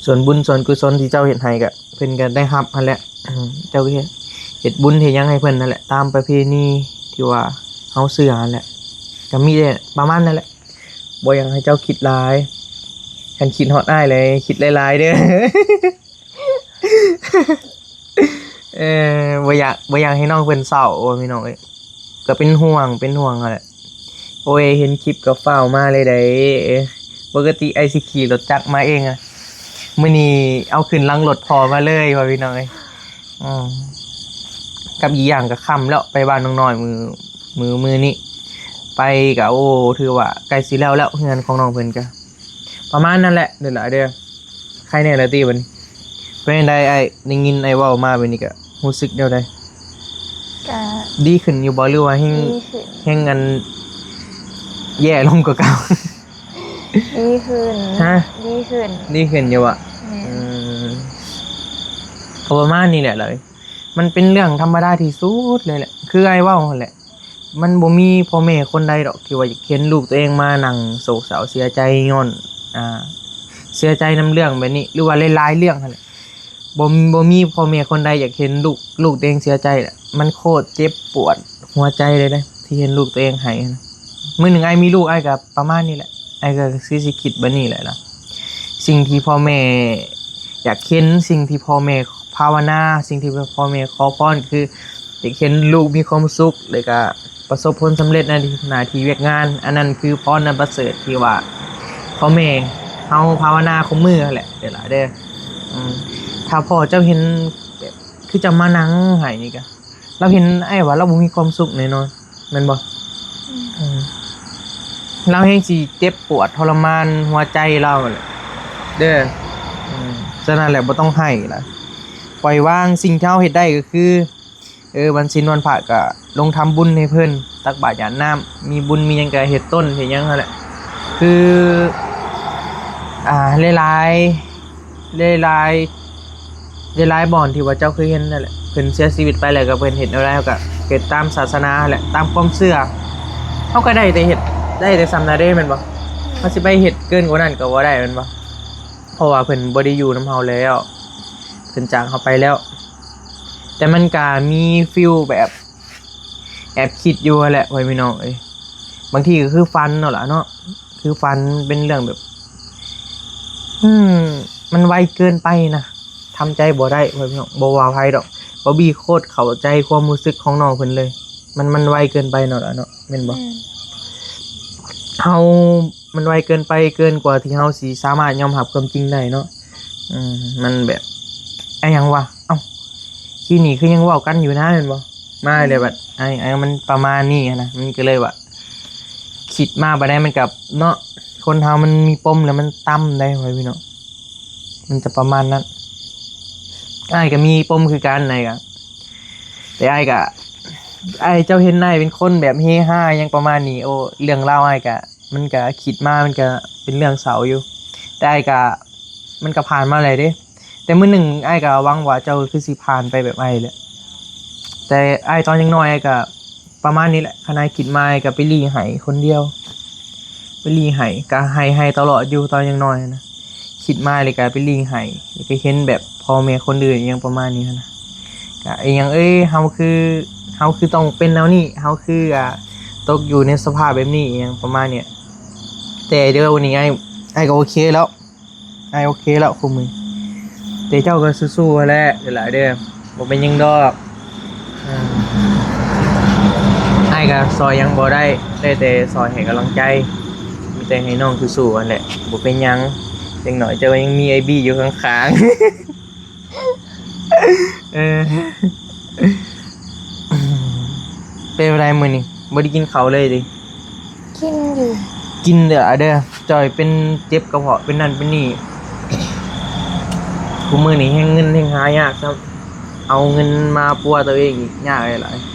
ส่วนบุญส่วนกุศลที่เจ้าเฮ็ดให้กะเพิ่นกะได้รับหั้นแหละ อืม เจ้าก็เฮ็ด เฮ็ดบุญเฮ็ดหยังให้เพิ่นนั่นแหละ ตามประเพณีที่ว่าเฮาเชื่อหั้นแหละ กะมีแต่ประมาณนั้นแหละ บ่อยากให้เจ้าคิดหลาย คันคิดฮอดอ้ายเลย คิดหลายๆเด้อ เออ บ่อยาก บ่อยากให้น้องเพิ่นเศร้า โอ้ย พี่น้องเอ้ย กะเป็นห่วง เป็นห่วงหั้นแหละ โอ้ย เห็นคลิปกะฟ้าวมาเลยได๋ ปกติอ้ายสิขี่รถจักรมาเองอะ มื้อนี้เอาขึ้นหลังรถพ่อมาเลยว่าพี่น้องเอ้ย อืม กับอีกอย่างกะค่ำแล้ว ไปบ้านน้องน้อยมื้อ มื้อ มื้อนี้ ไปกะ โอ้ ถือว่าใกล้สิแล้วแล้ว เฮือนของน้องเพิ่นกะ ประมาณนั้นแหละ เด้อล่ะเด้อ ใครแน่ละติบัดนี้ เป็นจั่งใดอ้าย ได้ยินอ้ายเว้ามาแบบนี้กะรู้สึกแนวใด กะ ดีขึ้นอยู่บ่ หรือว่าแฮ่ง ดีขึ้น แฮ่งอัน แย่ลงกว่าเก่า ดีขึ้น ฮะ ดีขึ้น ดีขึ้นอยู่บ่ แม่น อืม กะประมาณนี้แหละเลย มันเป็นเรื่องธรรมดาที่สุดเลยแหละ คืออ้ายเว้าหั้นแหละ มันบ่มีพ่อแม่คนใดดอกที่ว่าอยากเห็นลูกตัวเองมานั่งโศกเศร้าเสียใจย้อน อ่า เสียใจนำเรื่องแบบนี้ หรือว่าหลายๆเรื่องหั้นแหละ บ่ บ่มีพ่อแม่คนใดอยากเห็นลูก ลูกตัวเองเสียใจแหละ มันโคตรเจ็บปวดหัวใจเลยเด้ ที่เห็นลูกตัวเองไห้นะ มื้อหนึ่งอ้ายมีลูก อ้ายกะประมาณนี้แหละ อ้ายกะสิ สิคิดแบบนี้แหละล่ะ สิ่งที่พ่อแม่อยากเห็น สิ่งที่พ่อแม่ภาวนา สิ่งที่พ่อแม่ขอพรคือ อยากเห็นลูกมีความสุข แล้วกะประสบผลสำเร็จในหน้าที่เวียกงาน อันนั้นคือพรอันประเสริฐที่ว่าพ่อแม่เฮาภาวนาคู่มื้อหั้นแหละ เด้อล่ะเด้อ อืม ถ้าพ่อเจ้าเห็นแบบ คือจะมานั่งไห้นี่กะ ลาวเห็นอ้ายว่าลาวบ่มีความสุขแน่นอน แม่นบ่ อืม อืม ลาวแฮ่งสิเจ็บปวดทรมานหัวใจลาวแหละ เด้อ อืม ฉะนั้นแหละบ่ต้องไห้ล่ะ ปล่อยวาง สิ่งที่เฮาเฮ็ดได้กะคือ เออ วันศีลวันพระกะลงทำบุญให้เพิ่น ตักบาตรหยาดน้ำ มีบุญมีหยังกะเฮ็ดต้นเฮ็ดหยังหั้นแหละ คือ อ่า หลายๆ หลายๆ หลายๆบ่อนที่ว่าเจ้าเคยเห็นนั่นแหละ เพิ่นเสียชีวิตไปแล้วกะเพิ่นเฮ็ดแนวใด เฮากะเฮ็ดตามศาสนาหั้นแหละ ตามความเชื่อ เฮากะได้แต่เฮ็ด ได้แต่ส่ำนั้นเด้ แม่นบ่ เฮาสิไปเฮ็ดเกินกว่านั้นกะบ่ได้ แม่นบ่ เพราะว่าเพิ่นบ่ได้อยู่นำเฮาแล้ว เพิ่นจากเฮาไปแล้ว แต่มันกะมีฟีลแบบ แอบคิดอยู่หั้นแหละ พ่อแม่พี่น้องเอ้ย บางทีกะคือฝันเอาล่ะเนาะ คือฝันเป็นเรื่องแบบ อืม มันไวเกินไปนะ ทำใจบ่ได้ พ่อแม่พี่น้อง บ่ว่าไผดอก บอบบี้โคตรเข้าใจความรู้สึกของน้องเพิ่นเลย มัน มันไวเกินไปเนาะล่ะเนาะ แม่นบ่ แม่น เฮา มันไวเกินไป เกินกว่าที่เฮาสิสามารถยอมรับความจริงได้เนาะ อืม มันแบบ อะหยังวะ เอ้า ทีนี้คือยังเว้ากันอยู่นะ แม่นบ่ มาเลยบัด ไอ้ ไอ้ มันประมาณนี้หั้นนะ มันก็เลยว่า คิดมาบัดใดมันก็ เนาะ คนเฮามันมีปมแล้วมันต่ำได้ พ่อแม่พี่น้อง มันจะประมาณนั้น อ้ายก็มีปมคือกัน อ้ายก็ แต่อ้ายก็ อ้าย เจ้าเห็นอ้ายเป็นคนแบบเฮฮาหยังประมาณนี้ โอ้ เรื่องราวอ้ายก็ มันก็คิดมา มันก็เป็นเรื่องเศร้าอยู่ แต่อ้ายก็ มันก็ผ่านมาแล้วเด้ แต่มื้อหนึ่งอ้ายก็หวังว่าเจ้าคือสิผ่านไปแบบอ้ายแหละ แต่อ้ายตอนยังน้อยอ้ายก็ประมาณนี้แหละ คันอ้ายคิดมาอ้ายก็ไปหลีไห้คนเดียว ไปหลีไห้ ก็ไห้ ไห้ตลอดอยู่ตอนยังน้อยนะ คิดมาเลยก็ไปหลีไห้ แล้วก็เห็นแบบพ่อแม่คนอื่นอิหยังประมาณนี้นะ ก็อิหยัง เอ้ย เฮาคือ เฮาคือต้องเป็นแนวนี้ เฮาคือ อ่า ตกอยู่ในสภาพแบบนี้อิหยังประมาณเนี้ย แต่เดี๋ยววันนี้อ้าย อ้ายก็โอเคแล้ว อ้ายโอเคแล้วคู่มือ แต่เจ้าก็สู้ๆแหละ หลายๆเด้อ บ่เป็นหยังดอก อ่า อ้ายก็ซอยหยังบ่ได้ ได้แต่ซอยให้กำลังใจ มีแต่ให้น้องสู้ๆนั่นแหละ บ่เป็นหยัง จักหน่อยเจ้ายังมีไอ้บี้อยู่ข้างๆ เออ เป็นอะไรมื้อนี้ บ่ได้กินข้าวเลยติ กินอยู่ กินเด้อ เด้อ จ่อยเป็นเจ็บกระเพาะ เป็นนั่นเป็นนี่ คู่มื้อนี้แฮ่งเงินแฮ่งหายากครับ เอาเงินมาปัวตัวเองอีก ยากหลายๆ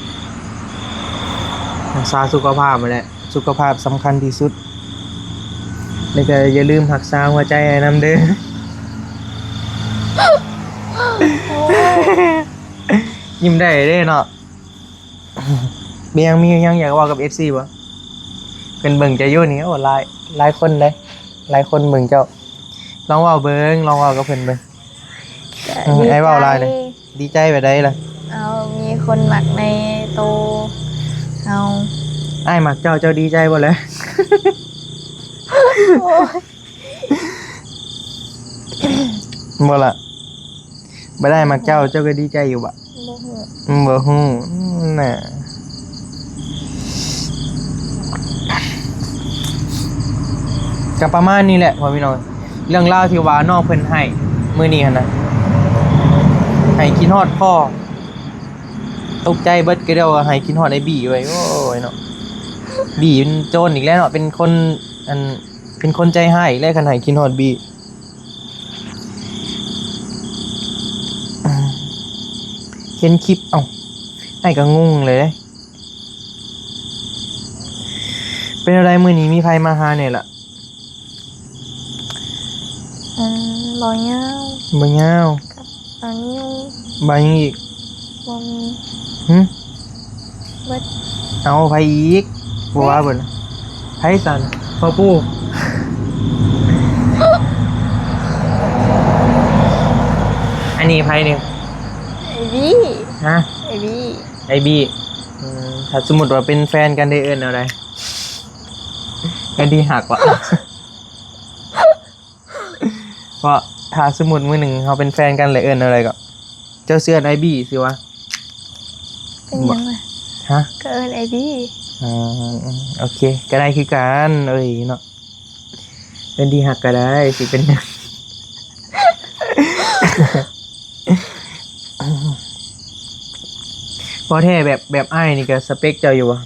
รักษาสุขภาพนั่นแหละ สุขภาพสำคัญที่สุด แล้วก็อย่าลืมรักษาหัวใจให้นำเด้อ ยิ้มได้เด้เนาะ มีหยัง มีหยังอยากเว้ากับ เอฟซี บ่ เพิ่นเบิ่งเจ้าอยู่นี่ โอ้ หลาย หลายคนเลย หลายคนเบิ่งเจ้า ลองเว้าเบิ่ง ลองเว้ากับเพิ่นเบิ่ง ก็ อืม ดีใจ อ้ายเว้าหลายเลย ดีใจแบบใดล่ะ เอา มีคนมักในโตเฮา อ้ายมักเจ้า เจ้าดีใจบ่แหละ โอ้ย บ่ล่ะ บ่ได้มักเจ้า เจ้าก็ดีใจอยู่บ่ บ่ฮู้ อืม บ่ฮู้ อืม น่ะ ก็ประมาณนี้แหละพ่อพี่น้อง เรื่องราวที่ว่าน้องเพิ่นไห้มื้อนี้หั่นนะ ไห้คิดฮอดพ่อ ตกใจเบิด ก็เดียวว่าไห้คิดฮอดไอ้บี้ไว้ โอ้ยเนาะ บี้มันโจรอีกแล้วเนาะ เป็นคน อัน เป็นคนใจฮ้ายอีกแล้ว คันไห้คิดฮอดบี้ เห็นคลิป เอ้า อ้ายก็งงเลยเด้ เป็นอะไรมื้อนี้มีไผมาหาแหน่ล่ะ อืม บ่ยาว บ่ยาว กับบ่าวนิว บ่าวหยังอีก บ่มี หึ เบิด เอาไผอีก บ่ว่าเบิด ไผสั่น พ่อปู่ อันนี้ไผนี่ ไอ้บี้ ฮะ ไอ้บี้ ไอ้บี้ อืม ถ้าสมมุติว่าเป็นแฟนกันได้เอิ้นแนวใด ไอ้ดีฮักวะ เพราะถ้าสมมุติมื้อหนึ่งเฮาเป็นแฟนกันแล้วเอิ้นแนวใดก็ เจ้าสิเอิ้นไอ้บี้สิวะ เป็นหยังล่ะ ฮะ ก็เอิ้นไอ้บี้ อ๋อ โอเค ก็ได้คือกัน เอ้ยเนาะ เป็นที่ฮักก็ได้ สิเป็นหยัง พอแท้แบบ แบบอ้ายนี่ก็สเปคเจ้าอยู่บ่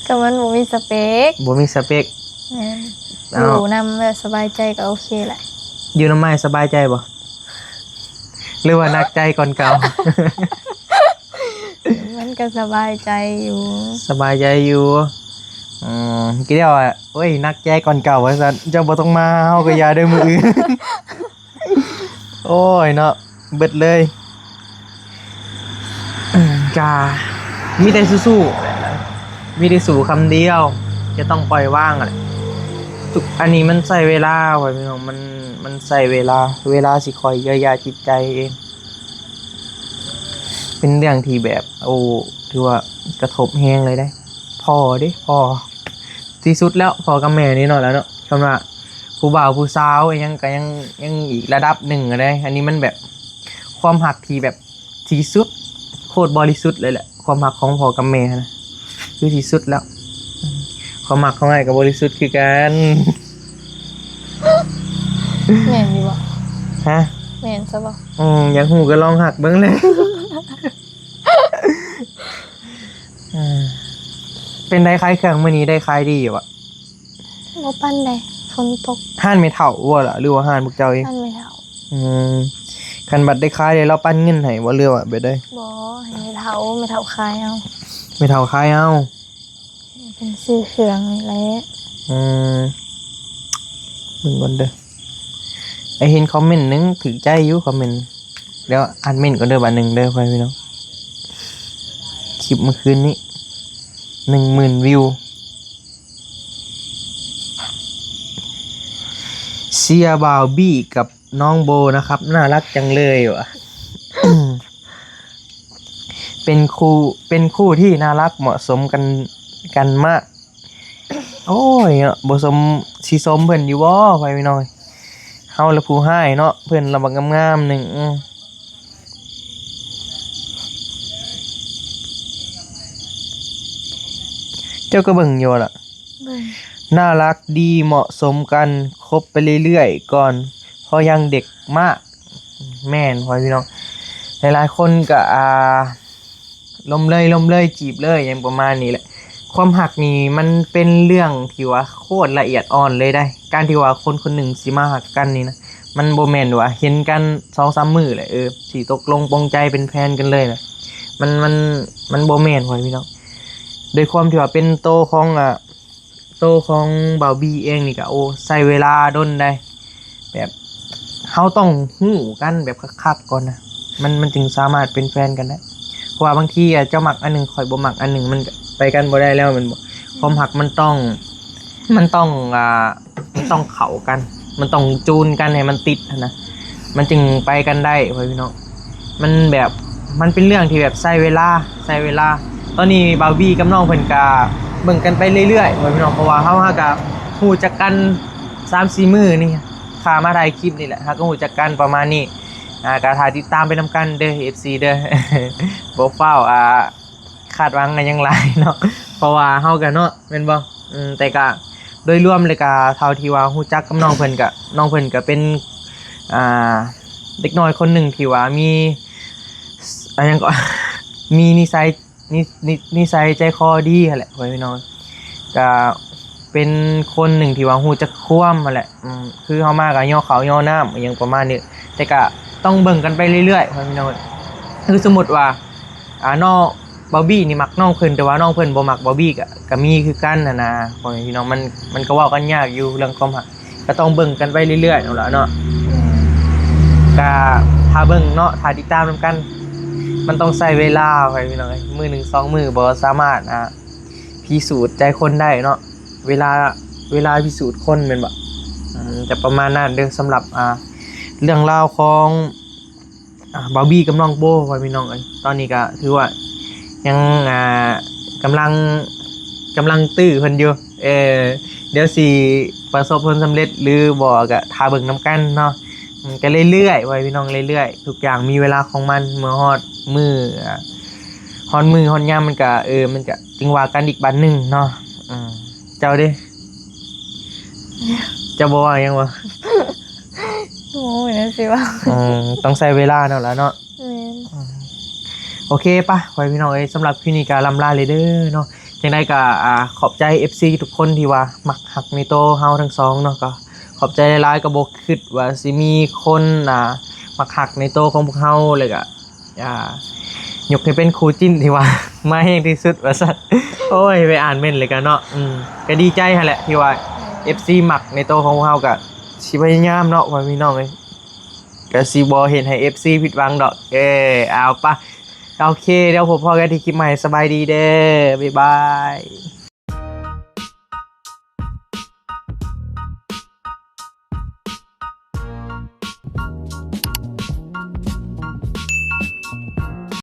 ก็มันบ่มีสเปค บ่มีสเปค แม่น อ้าว อยู่นำแล้วสบายใจก็โอเคแหละ อยู่นำอ้ายสบายใจบ่ หรือว่าหนักใจก่อนเก่า มันก็สบายใจอยู่ สบายใจอยู่ อืม คิดแล้วว่า โอ้ย หนักใจก่อนเก่าว่าซั่น เจ้าบ่ต้องมา เฮาก็อย่าเด้อมื้ออื่น โอ้ยเนาะ เบิดเลย กา มีแต่สู้ๆ มีแต่สู้คำเดียว จะต้องปล่อยวางอะ ทุก อันนี้มันใช้เวลาไว้พี่น้อง มัน มันใช้เวลา เวลาสิคอยเยียวยาจิตใจเอง เป็นเรื่องที่แบบ โอ้ ถือว่ากระทบแฮงเลยเด้ พ่อเด้ พ่อ ที่สุดแล้ว พ่อกับแม่นี่เนาะ แล้วเนาะ คำว่าผู้บ่าวผู้สาวอิหยังก็ยัง ยังอีกระดับหนึ่งอะเด้ อันนี้มันแบบ ความฮักที่แบบที่สุด โคตรบริสุทธิ์เลยแหละ ความฮักของพ่อกับแม่นะ คือที่สุดแล้ว ความฮักของอ้ายก็บริสุทธิ์คือกัน เ แม่นอยู่บ่ ฮะ แม่นซะบ่ อืม อยากฮู้ก็ลองฮักเบิ่งเลย อืม เป็นไดขายเครื่องมื้อนี้ ได้ขายดีอยู่บ่ บ่ปานใด ฝนตก ห้านแม่เฒ่าบ่ล่ะ หรือว่าห้านพวกเจ้าเอง นั่นไม่เท่า อืม คันบัดได้ขายเลย เราปันเงินให้บ่ หรือว่าแบบใด บ่ให้ไม่เท่าไม่เท่าขายเอา แม่เฒ่าขายเอา เป็นซื้อเครื่องนี่แหละ อืม เบิ่งก่อนเด้อ ไอ้เห็นคอมเมนต์หนึ่งถือใจอยู่ คอมเมนต์ เดี๋ยวอ่านเมนต์ก่อนเด้อบาทหนึ่งเด้อ พ่อพี่น้อง คลิปเมื่อคืนนี้ หนึ่งหมื่นวิว เชียร์บ่าวบี้กับน้องโบนะครับ น่ารักจังเลยว่ะ เป็นคู่ เป็นคู่ที่น่ารักเหมาะสมกัน กันมาก โอ้ยเนาะ บ่สม สิสมเพิ่นอยู่บ่ พ่อพี่น้อง เฮาละผู้ฮ้ายเนาะ เพิ่นละบักงามๆหนึ่ง อืม เจ้าก็เบิ่งอยู่ล่ะ เบิ่ง น่ารักดี เหมาะสมกัน คบไปเรื่อยๆก่อน เพราะยังเด็กมาก แม่น พ่อพี่น้อง หลายๆคนก็ อ่า ลมเลย ลมเลย จีบเลย อย่างประมาณนี้แหละ ความฮักนี่มันเป็นเรื่องที่ว่าโคตรละเอียดอ่อนเลยได้ การที่ว่าคนคนหนึ่งสิมาฮักกันนี่นะ มันบ่แม่นว่าเห็นกันสองสามมื้อแหละ เออ สิตกลงปลงใจเป็นแฟนกันเลยนะ มัน มัน มันบ่แม่น พ่อพี่น้อง โดยความที่ว่าเป็นโตของ อ่า โตของบ่าวบี้เองนี่ก็ โอ้ ใช้เวลาดนได้ แบบ เฮาต้องฮู้กันแบบคักๆก่อนนะ มัน มันจึงสามารถเป็นแฟนกันได้ เพราะว่าบางทีอะ เจ้ามักอันหนึ่ง ข้อยบ่มักอันหนึ่ง มันก็ไปกันบ่ได้แล้ว แม่นบ่ ความฮักมันต้อง มันต้อง อ่า มันต้องเข้ากัน มันต้องจูนกันให้มันติดหั้นนะ มันจึงไปกันได้ พ่อพี่น้อง มันแบบ มันเป็นเรื่องที่แบบใช้เวลา ใช้เวลา ตอนนี้บ่าวบี้กับน้องเพิ่นก็เบิ่งกันไปเรื่อยๆ พ่อพี่น้อง เพราะว่าเฮา เฮาก็ฮู้จักกันสามสี่มื้อนี่ ข้ามาถ่ายคลิปนี่แหละ เฮาก็ฮู้จักกันประมาณนี้ อ่า ก็ถ่ายติดตามไปนำกันเด้อ เอฟซี เด้อ บ่ฟ้าว อ่า คาดหวังกันหยังหลายเนาะ เพราะว่าเฮาก็เนาะ แม่นบ่ อืม แต่ก็โดยรวมเลยก็เท่าที่ว่าฮู้จักกับน้องเพิ่นก็ น้องเพิ่นก็เป็น อ่า เด็กน้อยคนหนึ่งที่ว่ามี อะหยังก็ มีนิสัย นิ นิ นิสัยใจคอดีหั้นแหละ พ่อพี่น้อง ก็เป็นคนหนึ่งที่ว่าฮู้จักความหั้นแหละ อืม คือเฮามาก็ย่อข้าวย่อน้ำอิหยังประมาณนี้ แต่ก็ต้องเบิ่งกันไปเรื่อยๆ พ่อพี่น้อง คือสมมุติว่า อ่า น้องบ่าวบี้นี่มักน้องเพิ่น แต่ว่าน้องเพิ่นบ่มักบ่าวบี้ก็ ก็มีคือกันหั้นนะ พ่อแม่พี่น้อง มัน มันก็เว้ากันยากอยู่เรื่องความฮัก ก็ต้องเบิ่งกันไปเรื่อยๆ นั่นล่ะเนาะ ก็ถ้าเบิ่งเนาะ ถ้าติดตามนำกัน มันต้องใช้เวลา พ่อแม่พี่น้องเอ้ย มื้อหนึ่งสองมื้อบ่สามารถ อ่า พิสูจน์ใจคนได้เนาะ เวลา เวลาพิสูจน์คนแม่นบ่ อืม จะประมาณนั้นเด้อ สำหรับ อ่า เรื่องราวของ อ่า บ่าวบี้กับน้องโบ พ่อแม่พี่น้องเอ้ย ตอนนี้ก็ถือว่ายัง อ่า กำลัง กำลังตื้อเพิ่นอยู่ เออ เดี๋ยวสิประสบผลสำเร็จหรือบ่ก็ถ้าเบิ่งนำกันเนาะ อืม ก็เรื่อยๆ พ่อแม่พี่น้อง เรื่อยๆ ทุกอย่างมีเวลาของมัน เมื่อฮอดมื้อ อ่า ฮอดมื้อฮอดยามมันก็ เออ มันก็จึงว่ากันอีกบาดหนึ่งเนาะ อืม เจ้าเด้ เจ้าบ่ว่าหยังวะ โอ้ยนั่นสิว่า อืม ต้องใช้เวลาเนาะล่ะเนาะ แม่น โอเคปะ พ่อแม่พี่น้องเอ้ย สำหรับคลิปนี้ก็ล่ำลาเลยเด้อเนาะ จังใดก็ อ่า ขอบใจ เอฟซี ทุกคนที่ว่ามักฮักในโตเฮาทั้งสองเนาะ ก็ขอบใจหลายๆ ก็บ่คิดว่าสิมีคน อ่า มักฮักในโตของพวกเฮา แล้วก็ อ่า ยกให้เป็นคู่จิ้นที่ว่า มาแฮงที่สุดว่าซั่น โอ้ย ไปอ่านเมนต์เลยกันเนาะ อืม ก็ดีใจหั้นแหละที่ว่า เอฟซี มักในโตของพวกเฮา ก็สิพยายามเนาะ พ่อแม่พี่น้องเอ้ย ก็สิบ่เฮ็ดให้ เอฟซี ผิดหวังดอก เออ เอาปะ โอเค เดี๋ยวพบกันที่คลิปใหม่ สบายดีเด้อ บ๊ายบาย